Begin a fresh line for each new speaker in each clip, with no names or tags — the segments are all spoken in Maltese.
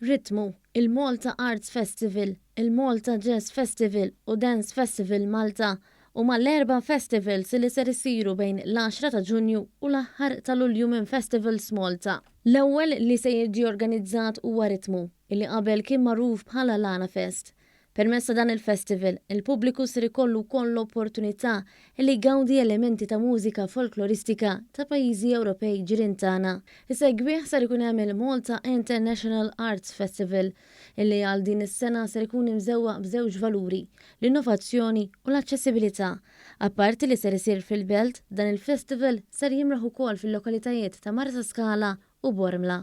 Ritmu, il-Malta Arts Festival, il-Malta Jazz Festival u Dance Festival Malta huma l-erba' festivals li ser isiru bejn l-10 ta' Ġunju u l-aħħar ta' Lulju minn Festivals Malta. L-ewwel li se jiġi organizzat huwa Ritmu, illi qabel kien magħruf bħala Lana Fest. Permezz ta' dan il-festival, il-pubbliku ser ikollu wkoll l-opportunità li jgawdi elementi ta' mużika folkloristika ta' pajjiżi Ewropej ġirien tagħna. Isegwih ser ikun hemm il-Malta International Arts Festival, illi għal din is-sena ser ikun imżewwaq b'żewġ valuri, l-innovazzjoni u l-aċċessibilità. Apparti li ser isir fil-Belt, dan il-festival ser jimraħ ukoll fil-lokalitajiet ta' Marsaskala u Bormla.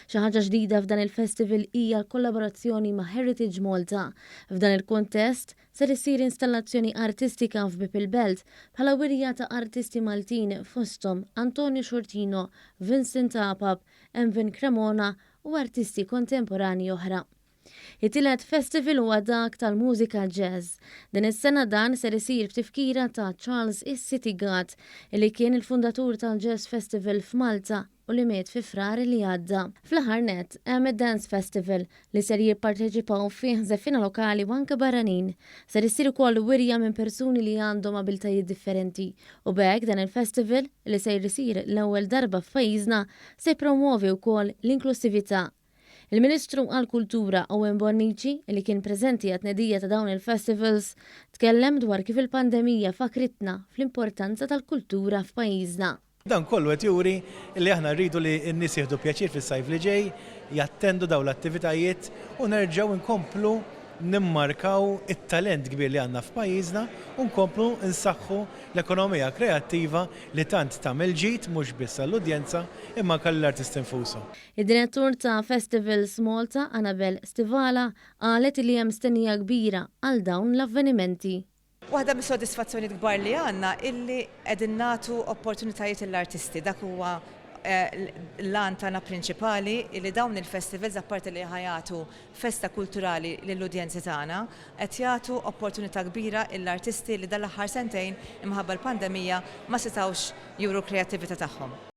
Xi ħaġa ġdida f'dan il-festival hija l-kollaborazzjoni ma' Heritage Malta. F'dan il-kuntest, ser issir installazzjoni artistika f'Bieb il-Belt bħala wirja ta' artisti Maltin fosthom Antonio Sciortino, Vincent Apap, Emvin Cremona u artisti kontemporanji oħra. It-tielet festival huwa dak tal-mużika jazz. Din is-sena dan ser isir b'tifkira ta' Charles is-City Gatt, li kien il-fundatur tal-Jazz Festival f'Malta u li miet fi Frar li għadda. Fl-aħħar nett, hemm id-Dance Festival li ser jipparteċipaw fih żeffiena lokali u anke barranin. Ser issir ukoll wirja minn persuni li għandhom abiltajiet differenti u b'hekk dan il-festival, li sejr isir l-ewwel darba f'pajjiżna, se jippromwovi wkoll l-inklussività. Il-Ministru għall-Kultura Owen Bonnici, li kien preżenti għat-tnedija ta' dawn il-festivals, tkellem dwar kif il-pandemija fakkritna fl-importanza tal-kultura f'pajjiżna.
Dan kollu qed juri li aħna rridu li n-nies jieħdu pjaċir fis-sajf li ġej, jattendu dawn l-attivitajiet u nerġgħu nkomplu nimmarkaw it-talent kbir li għandna f'pajjiżna u nkomplu nsaħħu l-ekonomija kreattiva li tant tagħmel ġid mhux biss għall-udjenza imma anke lill-artisti nfushom.
Id-Direttur ta' Festivals Malta, Annabelle Stivala, qalet li hemm stennija kbira għal dawn l-avvenimenti.
Waħda mis-sodisfazzjonijiet kbar li għandna illi qegħdin nagħtu opportunitajiet lill-artisti. Dak huwa l-għan tagħna prinċipali illi dawn il-festivals apparti li ħa jagħtu festa kulturali lill-udjenzi tagħna, qed jagħtu opportunità kbira lill-artisti li dal-aħħar sentejn imħabba l-pandemija ma setgħux juru l-kreattività tagħhom.